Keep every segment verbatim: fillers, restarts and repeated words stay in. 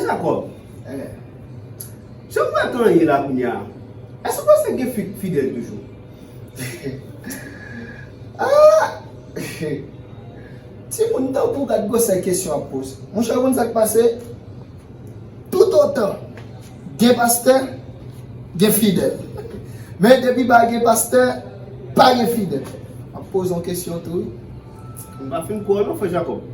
Jakòb, eh, jan m wè tan ye la kounye a, èske w panse gen fi fidèl toujou? Ah! Timoun tanpou, gad gwosè kesyon ap poze. Monchè, ou konn sa k pase? Toutotan gen pastè, gen fidèl. Men depi pa gen pastè, pa gen fidèl. M ap poze yon kesyon tou, wi. M pa fin kwè w non, frè Jakòb.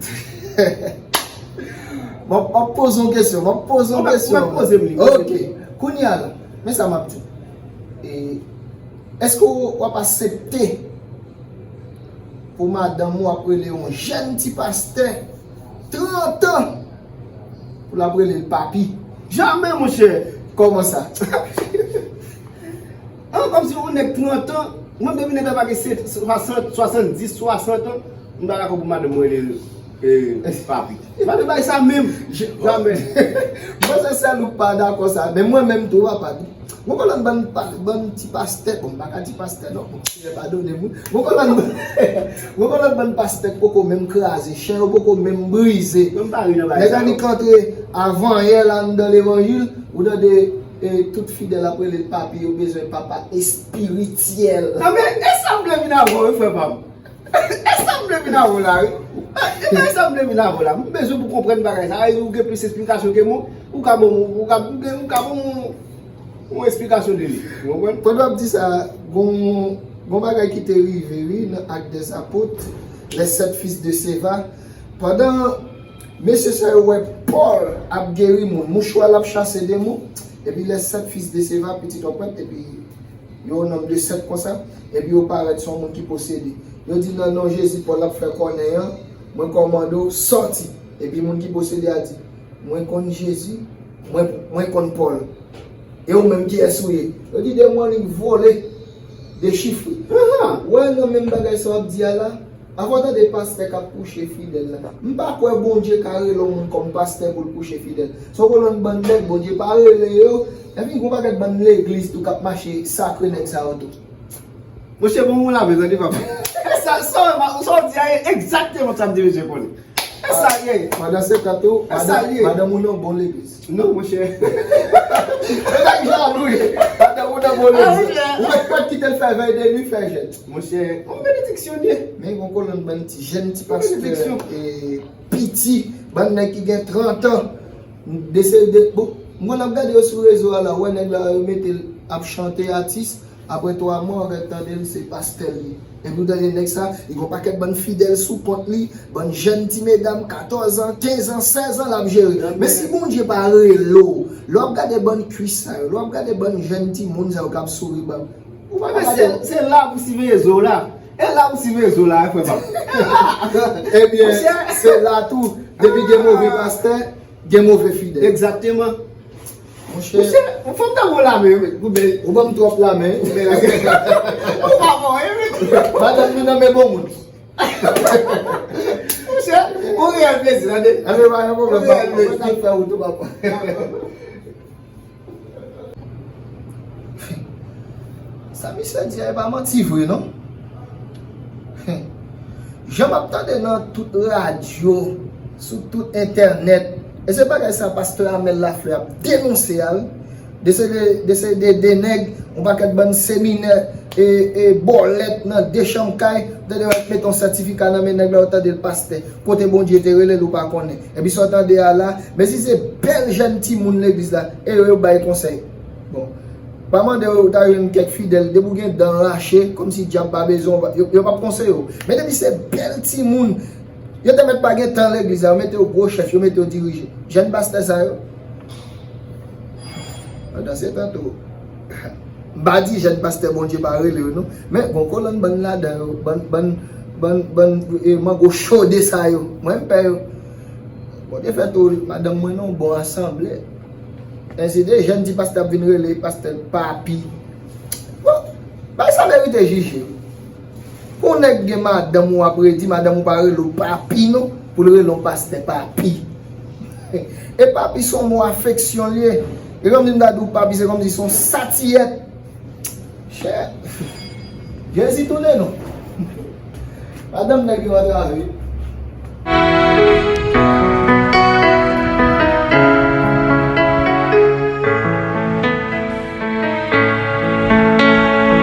M ap, m ap poze yon kesyon, m ap poze yon kesyon. Ou mèt poze m li. Ok. Kounye a la, men sa m ap di w. E, èske w, w ap aksepte pou madanm ou ap rele yon jèn ti pastè trant an pou l ap rele l papi? Jamè, monchè! Kòman sa? An, kòmsi yon nèg trant an, mwen depi nèg la pa gen swasann, swasanndis, swasant an, m pa dakò pou madanm mwen rele l, eh, papi. M pa nan bagay sa menm. Jamè. Mwen se sèl ou k pa dakò sa, men mwen menm tou, papa. Mwen konn lòt bann pa, bann ti pastè, bon, m pa ka di pastè non, bon, Seyè padone m, wi. Mwen konn lòt, mwen konn lòt bann pastè k poko menm kraze, chè yo poko menm brize. Mwen pa ri nan bagay sa non. Nèg la li k antre avanyè la anndan levanjil, ou tande, eh, tout fidèl ap rele l papi, yo bezwen papa espirityèl. Non, men, e sa m vle vin avè w, wi, frè pa m. E sa m vle vin avè w la, wi. E sa m vle vin avè w la. M bezwen pou konprann bagay sa. Ou gen plis esplikasyon ke mwen. Ou ka ban m, ou ka, ou ka ban m yon, yon esplikasyon de li. Ou konprann? Pandan w ap di sa, gon, gon bagay ki te rive, wi, nan Actes des Apôtres, les sept fils de Sceva. Pandan mesye sa yo wè Pòl ap geri moun, mouchwa l ap chase demon, epi les sept fils de Sceva, pitit w ap wè, epi yo nonm de sèt konsa, epi yo parèt sou yon moun ki posede. Yo di, nan non Jezi Pòl ap fè kònen an, mwen kòmande w sòti. Epi moun ki posede a di, mwen konn Jezi, mwen, mwen konn Pòl. E ou menm kiyès ou ye? Yo di demon an li vole, dechifre. Ou wè nan menm bagay sa w ap di a la, avan w tande pastè k ap kouche fidèl la. M pa kwè Bondye ka rele yon moun kòm pastè pou l kouche fidèl. Se yon kolonn bann nèg Bondye pa rele yo. Epi gon pakèt bann legliz tou k ap mache sakre nèg sa yo tou. Monchè, bon, ou lave tande papa. Sa, sa, sa w di a, e egzakteman sa m te bezwen konnen. E sa l ye. Pandan se tan tou, madanm ou nan bon legliz. Non, monchè. Se nèg jalou ye. Madanm ou nan bon legliz. Ou mèt pa kite l fè vèy de nwi, fè jèn. Monchè, yon benediksyon l ye. Men yon kolonn bann ti jèn ti pastè, e, piti, bann nèg ki gen trant an. De se de, bon, mwen ap gade yo sou rezo a la, wè nèg la yo mete l ap chante atis. Apre twa mwa, w ap tande l se pastè l ye. Epi w tande nèg sa, li gon pakèt bann fidèl sou kont li, bann jèn ti medam, katòz an, kenz an, sèz an, l ap jere. Men si Bondye pa rele w, lè w ap gade bann kwis sa yo, lè w ap gade bann jèn timoun sa yo k ap souri ba w, ou pa ka gade. Se, se la pou siveye zo la. E la pou siveye zo la, frè pa m. Ebyen, se la tou. Depi gen move pastè, gen move fidèl. Egzakteman. Monchè. Monchè, fò m ta ba w lamen, wi, pou bèl. Ou ban m twòp lamen. Ou bèl. Ou pa bon, wi. Madanm nou nan men bon moun. Monchè, ou reyèl plezi, tande. Anben, pa gen pwoblèm, papa. Mwen t ap fè ou tou, papa. Sa misye di a, e pa manti vre, non. Jan m ap tande nan tout radyo, sou tout entènèt, e se bagay sa pastè Amel Lafleur ap denonse a, wi. De se de, de se de, de nèg, yon pakèt bann seminè, e, e bòlèt nan de chanm kay, tande yo mete yon sètifika nan men nèg la, yo tande l pastè. Kote Bondye te rele l, ou pa konnen. Epi sa w tande a la, men si se bèl jèn timoun legliz la, e yo, yo bay konsèy. Bon, pa mande yo, ou ta jwenn kèk fidèl, depi w gen dan rache, kòmsi dyab pa bezwen w, yo, yo p ap konseye w. Men depi se bèl timoun, yo te mèt pa gen tan legliz la, yo mete yo gwo chèf, yo mete yo dirije. Jèn pastè sa yo, pandan se tan tou, m pa di jèn pastè Bondye pa rele yo, non. Men gon kolonn bann ladan yo, bann, bann, bann, bann, e, mango chode sa yo. Mwen, m pè yo. Bondye fè tou, madanm mwen nan yon bon asanble. Ensi de jèn ti pastè ap vin rele pastè papi. Bon, bagay sa merite jije. Pou yon nèg gen madanm ou ap redi, madanm ou pa rele w papi non, pou l rele yon pastè papi. E papi se yon mo afeksyon l ye. E kòmsi m ta di w papi, se kòmsi se yon satiyèt. Chè. Jezi tounen non. Madanm nèg yo antrave.